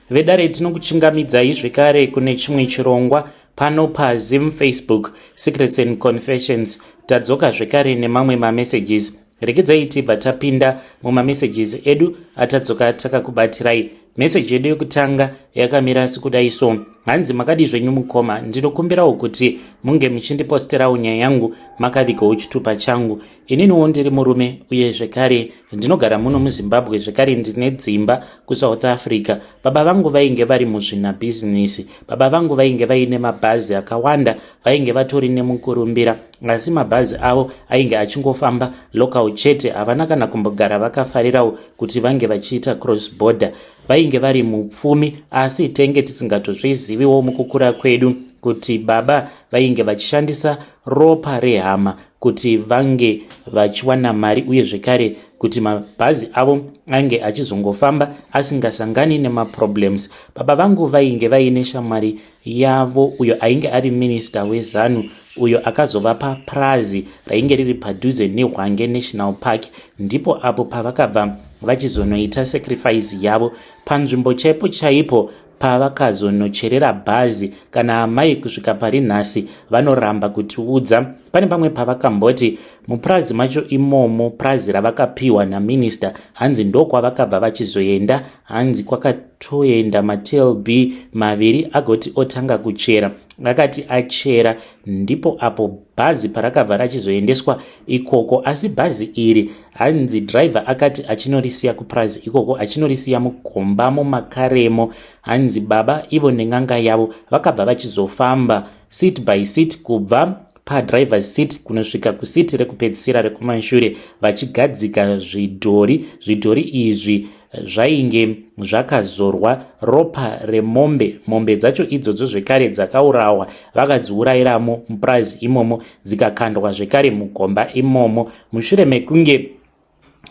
Vedare, tinokuchingamidzai zvekare kune chimwe chirongwa pano paZim Facebook Secrets and Confessions. Tadzoka zvekare nemamwe mamessages. Regedzai tibva tapinda mumamessages edu atadzoka takakubatirai. Meseji yedu yekutanga yakamira sekudai so. Hanzi, "Makadi zvenyu mukoma? Ndinokumbirawo kuti munge muchindiposterawo nyaya yangu makavigawo chitupa changu. Ininiwo ndiri murume uye zvekare ndinogara muno muZimbabwe, zvekare ndine dzimba kuSouth Africa. Baba vangu vainge vari muzvinabhizinesi. Baba vangu vainge vaine mabhazi akawanda, vainge vatori nemukurumbira, asi mabhazi avo ainge achingofamba local chete. Havana kana kumbogara vakafarirawo kuti vange vachiita cross border. Vainge vari mupfumi, asi tenge tisingatozviziviwo mukukura kwedu kuti baba vainge vachishandisa ropa rehama kuti vange vachiwana mari, uye zvekare kuti mabhazi avo ange achizongofamba asingasangani nemaproblems. Baba vangu vainge vaine shamwari yavo uyo ainge ari minista weZANU, uyo akazovapa prazi rainge riri padhuze neHwange National Park. Ndipo apo pavakabva vachizonoita sacrifice yavo panzvimbo chaipo chaipo pavakazonocherera bhazi. Kana amai kusvika pari nhasi vanoramba kutiudza. Pane pamwe pavakamboti mupurazi macho imomo, purazi ravakapiwa naminista, hanzi ndokwavakabva vachizoenda. Hanzi kwakatoenda maTLB maviri agoti otanga kuchera. Akati achera, ndipo apo bhazi parakabva rachizoendeswa ikoko. Asi bhazi iri, hanzi dhiraivha akati achinorisiya kupurazi ikoko, achinorisiya mugomba mumakaremo, hanzi baba ivo nen'anga yavo vakabva vachizofamba seat by seat, kubva padrivers seat kunosvika kusiti rekupedzisira rekumashure, vachigadzika zvidhori. Zvidhori izvi zvainge zvakazorwa ropa remombe. Mombe dzacho idzodzo zvekare dzakaurawa, vakadziurayiramo mupurazi imomo, dzikakandwa zvekare mugomba imomo. Mushure mekunge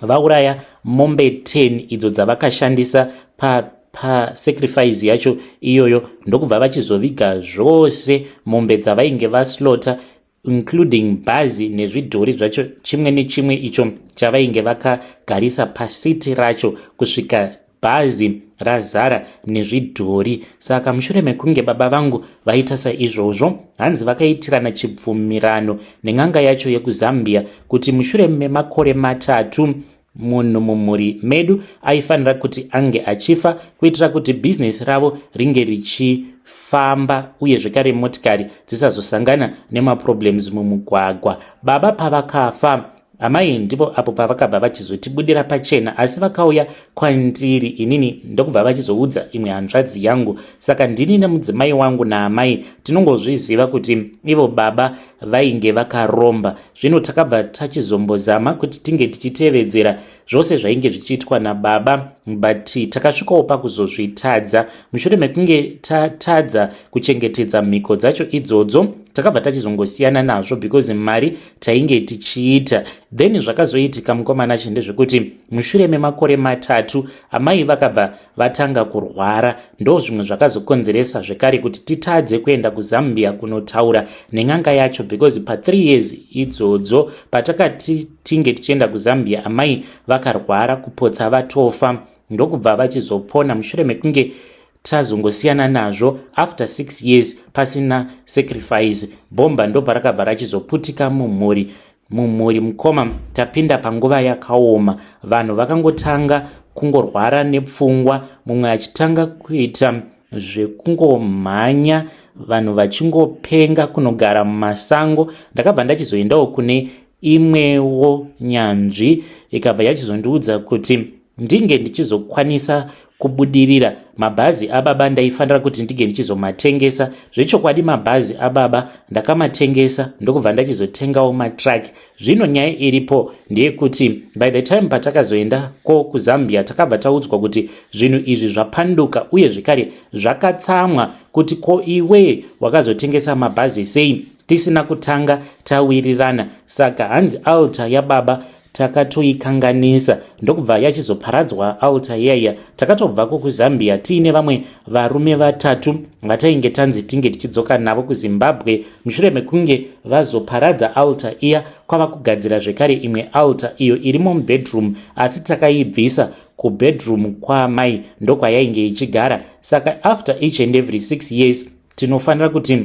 vauraya mombe 10 idzo dzavakashandisa pasacrifice yacho iyoyo, ndokubva vachizoviga zvose mombe dzavainge vaslaughter, including bhazi nezvidhori zvacho, chimwe nechimwe icho chavainge vakagarisa pasiti racho, kusvika bhazi razara nezvidhori. Saka mushure mekunge baba vangu vaita saizvozvo, hanzi vakaitirana chibvumirano nen'anga yacho yekuZambia kuti mushure memakore 3 munhu mumhuri medu aifanira kuti ange achifa, kuitira kuti bhizinesi ravo ringe richifamba uye zvekare motikari dzisazosangana nemaproblems mumugwagwa. Baba pavakafa, amai ndipo apo pavakabva vachizotibudira pachena, asi vakauya kwandiri inini, ndokubva vachizoudza imwe hanzvadzi yangu. Saka ndini nemudzimai wangu naamai tinongozviziva kuti ivo baba vainge vakaromba. Zvino takabva tachizombozama kuti tinge tichitevedzera zvose zvainge zvichiitwa nababa, but takasvikawo pakuzozvitadza. Mushure mekunge tatadza kuchengetedza mhiko dzacho idzodzo, takabva tachizongosiyana nazvo because mari tainge tichiita. Then zvakazoitika, mukomana che, ndezvekuti mushure memakore 3 amai vakabva vatanga kurwara. Ndo zvimwe zvakazokonzeresa zvekare kuti titadze kuenda kuZambia kunotaura nen'anga yacho, because pa3 years idzodzo patakati tinge tichienda kuZambia, amai vakarwara kupotsa vatofa, ndokubva vachizopona mushure mekunge tazongosiyana nazvo after 6 years pasina sacrifice. Bhomba ndoparakabva rachizoputika mumhuri. Mumhuri, mukoma, tapinda panguva yakaoma. Vanhu vakangotanga kungorwara nepfungwa, mumwe achitanga kuita zvekungomhanya, vanhu vachingopenga kunogara mumasango. Ndakabva ndachizoendawo kune imwewo nyanzvi, ikabva yachizondiudza kuti ndinge ndichizokwanisa kubudirira, mabhazi ababa ndaifanira kuti ndinge ndichizomatengesa. Zvechokwadi mabhazi ababa ndakamatengesa, ndokubva ndachizotengawo matruck. Zvino nyaya iripo ndeyekuti by the time patakazoenda ko kuZambia, takabva taudzwa kuti zvinhu izvi zvapanduka, uye zvekare zvakatsamwa kuti, "Ko iwe wakazotengesa mabhazi sei tisina kutanga tawirirana?" Saka hanzi altar yababa Takatoikanganisa, ndokubva yachizoparadzwa altar iyaiya. Takatobvako kuZambia tiine vamwe varume vatatu vatainge tanzi tinge tichidzoka navo kuZimbabwe. Mushure mekunge vazoparadza altar iya, kwava kugadzira zvekare imwe altar iyo irimo mubedroom, asi takaibvisa kubedroom kwaamai, ndokwayainge ichigara. Saka after each and every 6 years tinofanira kuti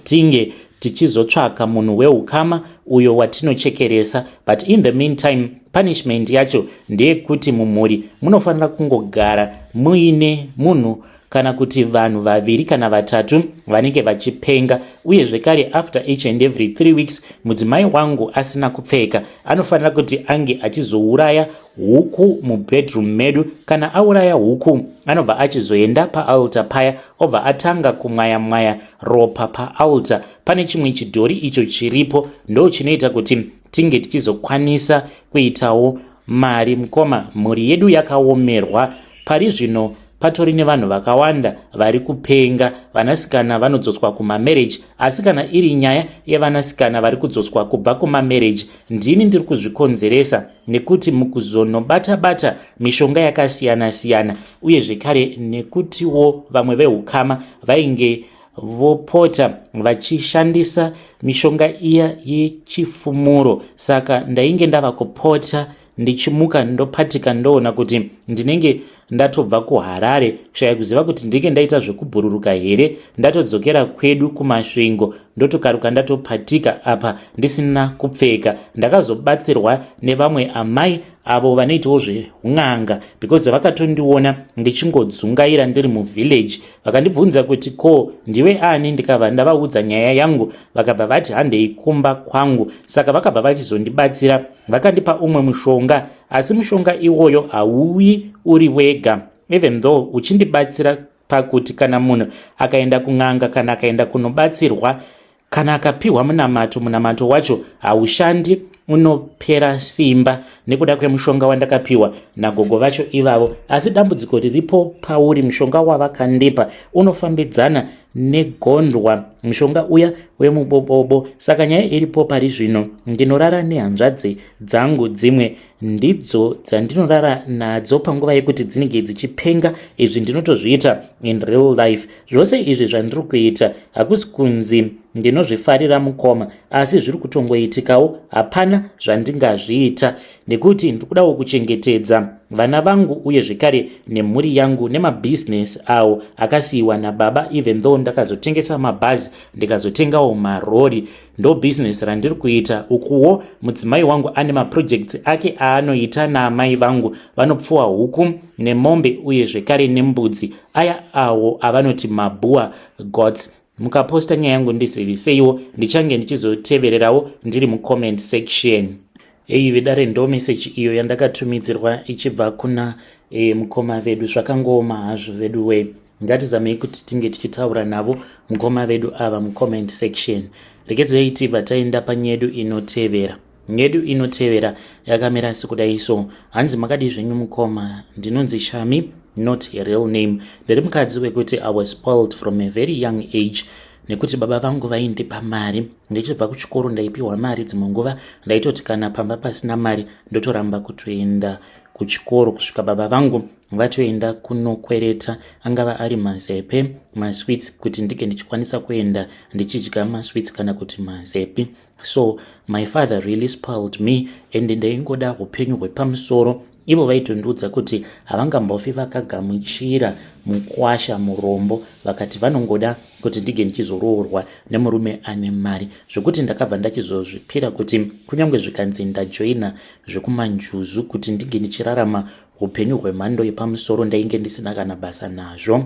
tinge tichizotsvaka munhu weukama uyo watinochekeresa. But in the meantime, punishment yacho ndeyekuti mumhuri munofanira kungogara muine munhu kana kuti vanhu vaviri kana vatatu vanenge vachipenga. Uye zvekare, after each and every 3 weeks, mudzimai wangu asina kupfeka anofanira kuti ange achizouraya huku mubedroom medu. Kana auraya huku, anobva achizoenda paaltar paya, obva atanga kumwaya mwaya ropa paaltar. Pane chimwe chidhori icho chiripo, ndo chinoita kuti tinge tichizokwanisa kuitawo mari. Mukoma, mhuri yedu yakaomerwa. Pari zvino patori nevanhu vakawanda vari kupenga. Vanasikana vanodzoswa kumamarriage, asi kana iri nyaya yevanasikana vari kudzoswa kubva kumamarriage, ndini ndiri kuzvikonzeresa, nekuti mukuzonobata-bata mishonga yakasiyana-siyana, uye zvekare nekutiwo vamwe veukama vainge vopota vachishandisa mishonga iya yechifumuro. Saka ndainge ndava kupota ndichimuka ndopatika, ndoona kuti ndinenge ndatobva kuHarare, kushaya kuziva kuti ndinge ndaita zvekubhururuka here, ndatodzokera kwedu kuMasvingo, ndotokaruka ndatopatika apa ndisina kupfeka. Ndakazobatsirwa nevamwe amai avo vanoitawo zveun'anga, because vakatondiona ndichingodzungaira ndiri muvillage. Vakandibvunza kuti, "Ko, ndiwe ani?" Ndikabva ndavaudza nyaya yangu. Vakabva vati, "Handei kumba kwangu." Saka vakabva vachizondibatsira, vakandipa umwe mushonga, asi mushonga iwoyo hauyi uri wega, even though uchindibatsira pakuti kana munhu akaenda kun'anga kana akaenda kunobatsirwa kana akapiwa munamato, munamato wacho haushandi, unopera simba nekuda kwemushonga wandakapiwa nagogo vacho ivavo. Asi dambudziko riripo pauri, mushonga wavakandipa unofambidzana negondwa, mushonga uya wemubobobo. Saka nyaya iripo pari zvino, ndinorara nehanzvadzi dzangu dzimwe, ndidzo dzandinorara nadzo panguva yekuti dzinenge dzichipenga. Izvi ndinotozviita in real life. Zvose izvi zvandiri kuita hakusi kunzi ndinozvifarira, mukoma, asi zviri kutongoitikawo. Hapana zvandingazviita nekuti ndiri kudawo kuchengetedza vana vangu, uye zvekare nemhuri yangu nemabhizinesi awo akasiyiwa nababa. Even though ndakazotengesa mabhazi, ndikazotengawo marori, ndo bhizinesi randiri kuita. Ukuwo mudzimai wangu ane maprojects ake aanoita naamai vangu. Vanopfuwa huku nemombe, uye zvekare nembudzi, aya awo avanoti maBoer goats. Mukaposta nyaya yangu, ndiziviseiwo, ndichange ndichizotevererawo ndiri mucomment section. Ei vedare, ndo meseji iyo yandakatumidzirwa ichibva kuna mukoma vedu. Zvakangooma hazvo vedu we. Ngatizamei kuti tinge tichitaura navo mukoma vedu ava mucomment section. Regedzei tibva taenda panyedu inotevera. Nyedu inotevera yakamira sekudai so. Hanzi, "Makadi zvenyu mukoma? Ndinonzi Shami, not a real name. Ndiri mukadzi wekuti I was spoiled from a very young age, nekuti baba vangu vaindipa mari ndichibva kuchikoro. Ndaipiwa mari. Dzimwe nguva ndaitoti kana pamba pasina mari, ndotoramba kutoenda kuchikoro kusvika baba vangu vatoenda kunokwereta, angava ari mazepe, masweets, kuti ndinge ndichikwanisa kuenda ndichidya masweets kana kuti mazepi. So my father really spoiled me and ndaingoda upenyu hwepamusoro. Ivo vaitondiudza kuti havangambofi vakagamuchira mukwasha murombo. Vakati vanongoda kuti ndinge ndichizoroorwa nemurume ane mari, zvokuti ndakabva ndachizozvipira kuti kunyange zvikanzi ndajoina zvekumanjuzu kuti ndinge ndichirarama upenyu hwemhando yepamusoro, ndainge ndisina kana basa nazvo.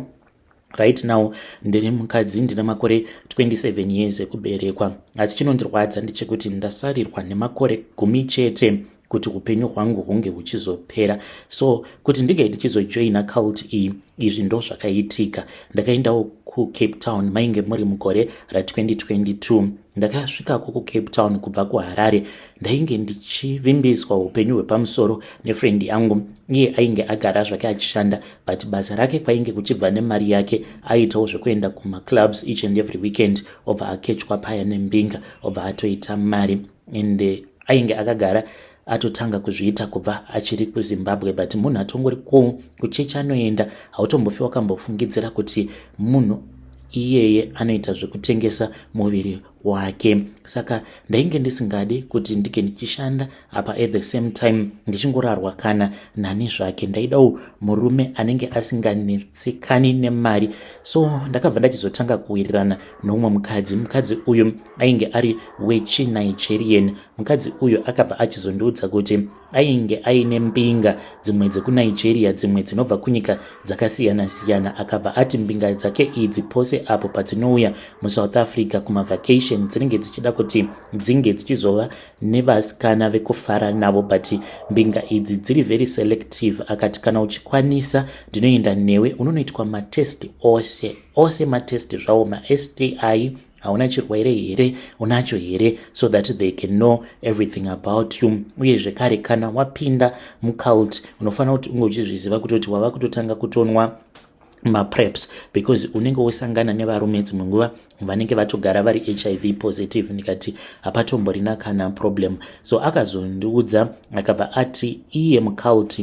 Right now ndiri mukadzi, ndine makore 27 years ekuberekwa, asi chinondirwadza ndechekuti ndasarirwa nemakore 10 chete kuti upenyu hwangu hunge huchizopera. So kuti ndinge ndichizojoina cult iyi, izvi ndo zvakaitika. Ndakaendawo kuCape Town, mainge muri mugore ra2022. Ndakasvikako kuCape Town kubva kuHarare. Ndainge ndichivimbiswa upenyu hwepamusoro nefriend yangu. Iye ainge agara zvake achishanda, but basa rake kwainge kuchibva nemari yake, aiitawo zvekuenda kumaclubs each and every weekend, obva akechwa paya nembinga, obva atoita mari, and ainge akagara atotanga kuzviita kubva achiri kuZimbabwe, but munhu atongori kuchechi anoenda, hautombofi wakambofungidzira kuti munhu iyeye anoita zvekutengesa muviri wake. Saka ndainge ndisingadi kuti ndike ndichishanda apa at the same time ndichingorarwa kana nani zvake. Ndaidawo murume anenge asinganetsekani nemari. So ndakabva ndachizotanga kuwirirana noumwe mukadzi. Mukadzi uyu ainge ari wechiNigerian. Mukadzi uyu akabva achizondiudza kuti ainge aine mbinga dzimwe dzekuNigeria, dzimwe dzinobva kunyika dzakasiyana-siyana. Akabva ati mbinga dzake idzi, pose apo padzinouya muSouth Africa kumavacation, dzinenge dzichida kuti dzinge dzichizova nevasikana vekufara navo, but mbinga idzi dziri very selective. Akati kana uchikwanisa, ndinoenda newe unonoitwa matest ose ose, matest zvawo, maSTI, hauna chirwere here, unacho here, so that they can know everything about you. Uye zvekare kana wapinda mucult, unofanira kuti unge uchizviziva kutoti wava kutotanga kutonwa mapreps, because unenge wosangana nevarume dzimwe nguva vanenge vatogara vari HIV positive. Ndikati hapatomborina kana problem. So akazondiudza, akabva ati iye mucult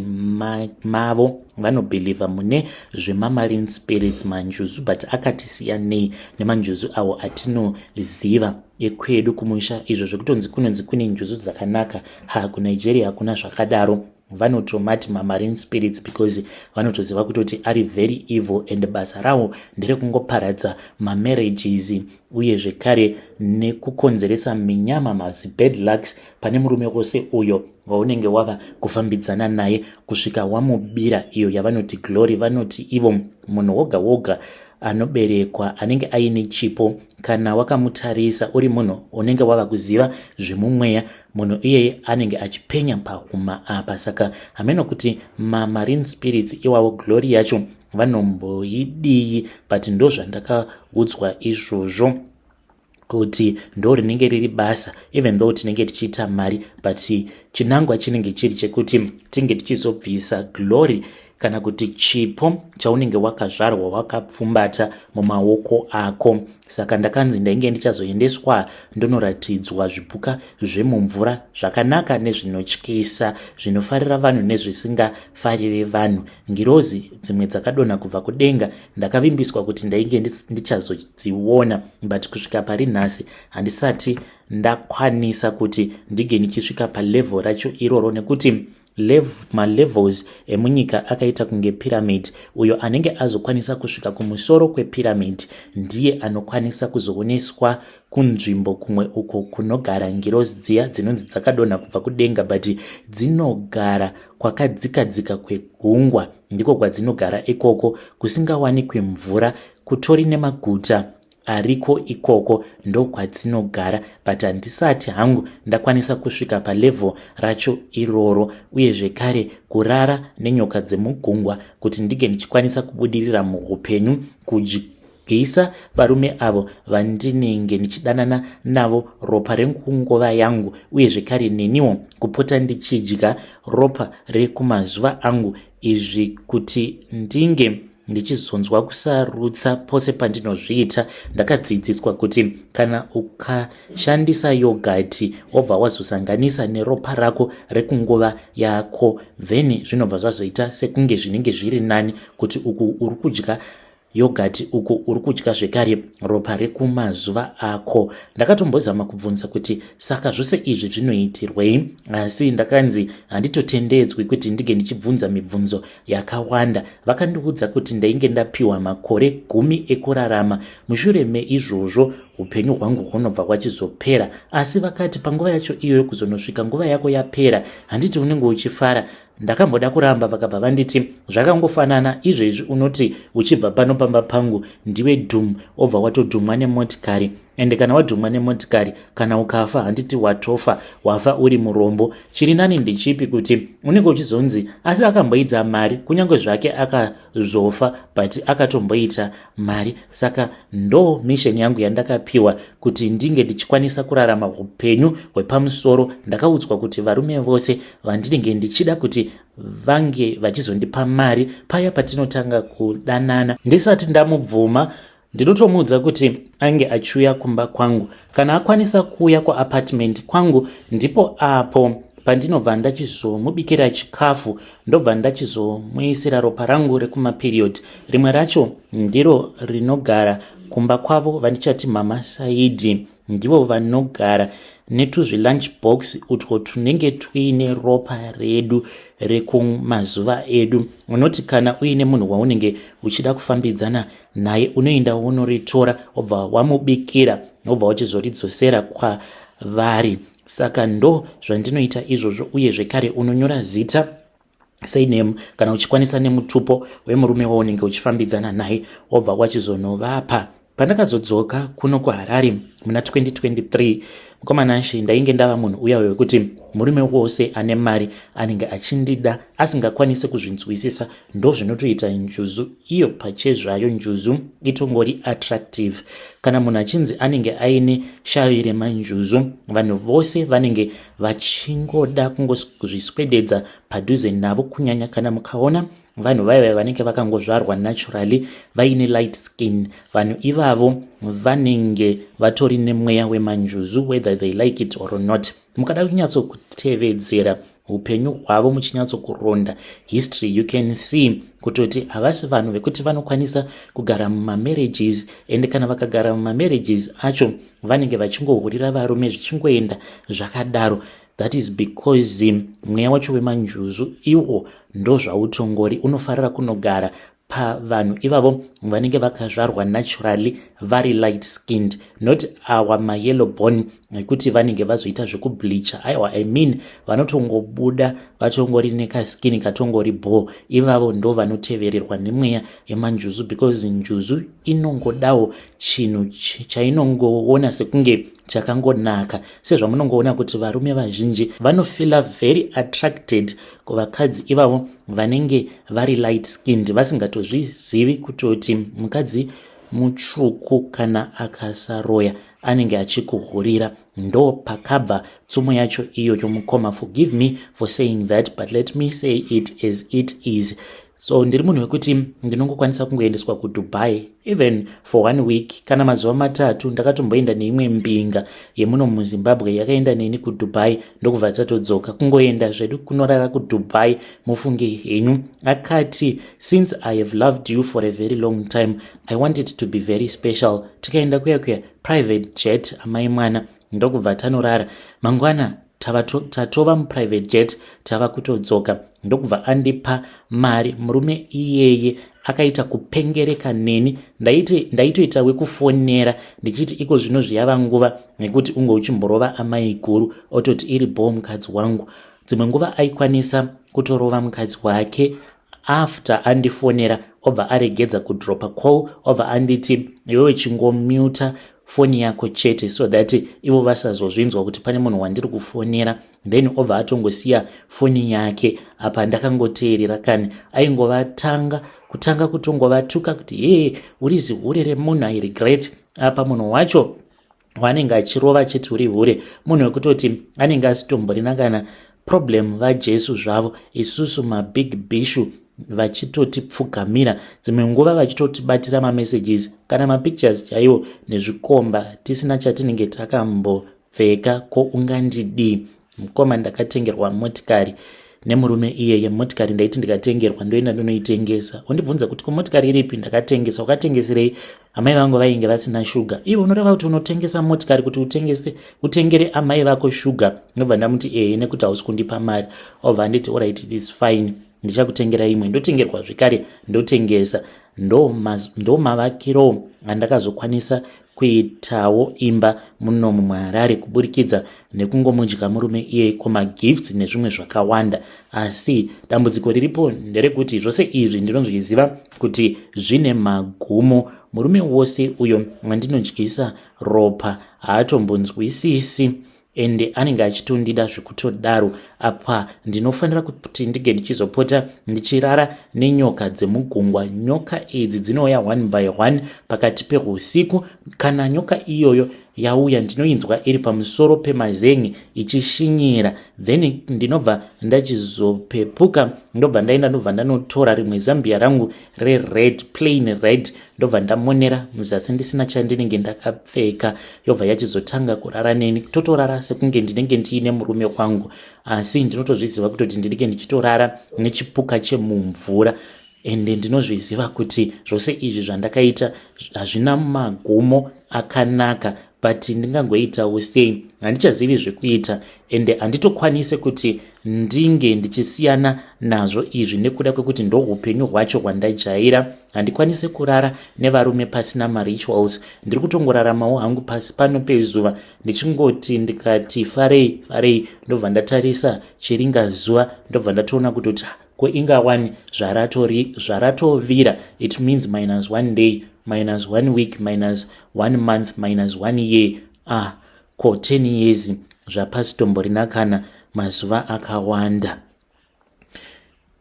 mavo vanobhilivha mune zvemamarine spirits, manjuzu, but akati siyanei nemanjuzu awo atinoziva ekwedu kumusha, izvo zvekutonzi kunonzi kune njuzu dzakanaka. Ha, kuNigeria hakuna zvakadaro. Vanotomati mamarine spirits because vanotoziva kutoti ari very evil and basa rawo nderekungoparadza mamarriages, uye zvekare nekukonzeresa minyama, mazibad lucks pane murume wose uyo waunenge wava kufambidzana naye kusvika wamubira iyo yavanoti glory. Vanoti ivo munhu woga woga anoberekwa anenge aine chipo. Kana wakamutarisa uri munhu unenge wava kuziva zvemumweya, munhu iyeye anenge achipenya pahuma apa. Saka hameno kuti mamarine spirits iwawo glory yacho vanomboidii, but ndo zvandakaudzwa izvozvo kuti ndo rinenge riri basa. Even though tinenge tichiita mari, but chinangwa chinenge chiri chekuti tinge tichizobvisa glory kana kuti chipo chaunenge wakazvarwa wakapfumbata mumaoko ako. Saka ndakanzi ndainge ndichazoendeswa ndonoratidzwa zvipuka zvemumvura zvakanaka nezvinotyisa, zvinofarira vanhu nezvisingafariri vanhu, ngirozi dzimwe dzakadonha kubva kudenga. Ndakavimbiswa kuti ndainge ndichazodziona, but kusvika pari nhasi handisati ndakwanisa kuti ndinge ndichisvika palevel racho iroro, nekuti malevels emunyika akaita kunge pyramid. Uyo anenge azokwanisa kusvika kumusoro kwepyramid ndiye anokwanisa kuzooneswa kunzvimbo kumwe uko kunogara ngirozi dziya dzinonzi dzakadonha kubva kudenga, but dzinogara kwakadzikadzika kwegungwa. Ndiko kwadzinogara ikoko kusingawanikwi mvura, kutori nemaguta ariko ikoko, ndokwadzinogara, but handisati hangu ndakwanisa kusvika palevel racho iroro. Uye zvekare kurara nenyoka dzemugungwa kuti ndinge ndichikwanisa kubudirira muupenyu, kudyisa varume avo vandinenge ndichidanana navo ropa renguva yangu, uye zvekare neniwo kupota ndichidya ropa rekumazuva angu, izvi kuti ndinge ndichizonzwa kusarutsa pose pandinozviita. Ndakadzidziswa kuti kana ukashandisa yoghurt wobva wazosanganisa neropa rako rekunguva yako, then zvinobva zvazoita sekunge zvinenge zviri nani, kuti uku uri kudya yoghurt, uku uri kudya zvekare ropa rekumazuva ako. Ndakatombozama kubvunza kuti saka zvose izvi zvinoitirwei, asi ndakanzi handitotendedzwi kuti ndinge ndichibvunza mibvunzo yakawanda. Vakandiudza kuti ndainge ndapiwa makore 10 ekurarama, mushure meizvozvo upenyu hwangu hunobva hwachizopera. Asi vakati panguva yacho iyoyo, kuzonosvika nguva yako yapera, handiti unenge uchifara? Ndakamboda kuramba, vakabva vanditi zvakangofanana izvezvi unoti uchibva pano pamba pangu ndiwe dhum, obva watodhumwa nemotikari, ende kana wadhumwa nemotikari, kana ukafa, handiti watofa, wafa uri murombo? Chiri nani ndechipi, kuti unenge uchizonzi asi akamboita mari, kunyange zvake akazofa, but akatomboita mari? Saka ndo mission yangu yandakapiwa kuti ndinge ndichikwanisa kurarama upenyu hwepamusoro. Ndakaudzwa kuti varume vose vandinenge ndichida kuti vange vachizondipa mari, paya patinotanga kudanana, ndisati ndamubvuma, ndinotomuudza kuti ange achiuya kumba kwangu. Kana akwanisa kuuya kuapartment kwangu, ndipo apo Pandinobva ndachizomubikira chikafu, ndobva ndachizomuisira ropa rangu rekumaperiod. Rimwe racho ndiro rinogara kumba kwavo, vandichati Mama Saidi. Ndivo vanogara netuzvilunch box utwo tunenge tuine ropa redu rekumazuva edu. Unoti kana uine munhu waunenge uchida kufambidzana naye, unoenda unoritora, wobva wamubikira, wobva wachizoridzosera kwavari. Saka ndo zvandinoita izvozvo. Uye zvekare unonyora zita, surname, kana uchikwanisa nemutupo wemurume waunenge uchifambidzana naye, wobva wachizonovapa. Pandakazodzoka kuno kuHarare muna 2023, mukomanashe, ndainge ndava munhu uya wekuti murume wose ane mari anenge achindida asingakwanisi kuzvinzwisisa. Ndo zvinotoita njuzu iyo pachezvayo. Njuzu itongori attractive. Kana munhu achinzi anenge aine shavi remanjuzu, vanhu vose vanenge vachingoda kungozviswededza padhuze navo, kunyanya kana mukaona vanhu vaiva vanenge vakangozvarwa naturally vaine light skin. Vanhu ivavo vanenge vatori nemweya wemanjuzu, whether they like it or not. Mukada kunyatsokutevedzera upenyu hwavo, muchinyatsokuronda history, you can see kutoti havasi vanhu vekuti vanokwanisa kugara mumamarriages, ende kana vakagara mumamarriages acho, vanenge vachingohurira varume, zvichingoenda zvakadaro. That is because mweya wacho wemanjuzu iwo ndo zvautongori, unofarira kunogara pavanhu ivavo vanenge vakazvarwa naturally vari light skinned, not our mayellow bone nekuti vanenge vazoita zvekubleacha. Aiwa, I mean, vanotongobuda vatongori nekaskin katongori bo. Ivavo ndo vanotevererwa nemweya yemanjuzu, because njuzu inongodawo chinhu chainongoona sekunge chakangonaka. Sezvamunongoona kuti varume vazhinji vanofeela very attracted kuvakadzi ivavo vanenge vari light skinned, vasingatozvizivi kutoti mukadzi mutsvuku kana akasaroya anenge achikuhurira. Ndo pakabva tsumo yacho iyoyo, mukoma. Forgive me for saying that, but let me say it as it is. So ndiri munhu wekuti ndinongokwanisa kungoendeswa kuDubai even for one week kana mazuva 3. Ndakatomboenda neimwe mbinga yemuno muZimbabwe, yakaenda neni kuDubai, ndokubva tatodzoka. Kungoenda zvedu kunorara kuDubai, mufunge henyu. Akati, "Since I have loved you for a very long time, I want it to be very special." Tikaenda kuya kuya, private jet, amai mwana, ndokubva tanorara. Mangwana tatova muprivate jet, tava kutodzoka, ndokubva andipa mari. Murume iyeye akaita kupengereka neni. Ndaitoita wekufonera ndichiti, "Iko zvino zviyava nguva nekuti unge uchimborova amai guru." Ototi, "Iri bho, mukadzi wangu." Dzimwe nguva aikwanisa kutorova mukadzi wake after andifonera, obva aregedza kudropa call, obva anditi, "Iwewe chingomuta foni yako chete," so that ivo vasazozvinzwa kuti pane munhu wandiri kufonera. Then obva atongosiya foni yake. Apa ndakangoteerera kani. Aingovatanga kutanga kutongovatuka kuti, "Hee, uri zihure remunhu, I regret." Apa munhu wacho waanenge achirova achiti uri hure, munhu wekutoti anenge asitomborina kana problem, vaJesu zvavo. Isusu mabig bishu vachitotipfugamira, dzimwe nguva vachitotibatira mamessages kana mapictures chaiwo nezvikomba, tisina chatinenge takambopfeka. Ko ungandidii, mukoma? Ndakatengerwa motikari nemurume iyeye. Motikari ndaiti ndikatengerwa, ndoenda ndonoitengesa. Undibvunza kuti, "Kumotikari iripi?" "Ndakatengesa." "Wakatengeserei?" "Amai vangu vainge vasina shuga." "Iwe unoreva kuti unotengesa motikari kuti utengese, utengere amai vako shuga?" Ndobva ndamuti, "Ehe, nekuti hausi kundipa mari." Obva anditi, "Alright, it is fine, ndichakutengera imwe." Ndotengerwa zvekare, ndotengesa. Ndo mavakiro andakazokwanisa kuitawo imba munomu muHarare, kuburikidza nekungomudya murume iyeye kumagifts nezvimwe zvakawanda. Asi dambudziko riripo nderekuti zvose izvi ndinozviziva kuti zvine magumo. Murume wose uyo wandinodyisa ropa haatombonzwisisi, ende anenge achitondida zvekutodaro. Apa ndinofanira kuti ndinge ndichizopota ndichirara nenyoka dzemugungwa. Nyoka idzi dzinouya one by one pakati peusiku. Kana nyoka iyoyo Yauya, ndinoinzwa iri pamusoro pemazen'e ichishinyira. Then ndinobva ndachizopepuka, ndobva ndaenda, ndobva ndanotora rimwe zambia rangu rered, plain red, ndobva ndamonera muzasi ndisina chandinenge ndakapfeka. Yobva yachizotanga kurara neni, totorara sekunge ndinenge ndiine murume wangu, asi ndinotozviziva kutoti ndinenge ndichitorara nechipuka chemumvura. Ende ndinozviziva kuti zvose izvi zvandakaita hazvina magumo akanaka, but ndingangoitawo sei? Handichazivi zvekuita, ende handitokwanise kuti ndinge ndichisiyana nazvo izvi nekuda kwekuti ndo upenyu hwacho hwandajaira. Handikwanisi kurara nevarume pasina marituals. Ndiri kutongoraramawo hangu pasi pano pezuva, ndichingoti ndikati farei farei, ndobva ndatarisa chiringa zuva, ndobva ndatoona kutoti ko ingawani zvaratovira. It means minus one day, minus one week, minus one month, minus one year. Ah, ko 10 years zvapasitomborina kana mazuva akawanda.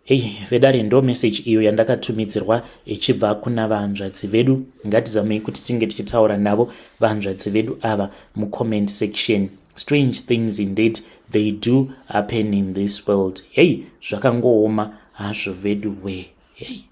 Hei vedare, ndo meseji iyo yandakatumidzirwa ichibva kuna vanzvadzi vedu. Ngatizamei kuti tinge tichitaura navo vanzvadzi vedu ava mucomment section. Strange things indeed, they do happen in this world. Hei, zvakangooma hazvo vedu we. Hei.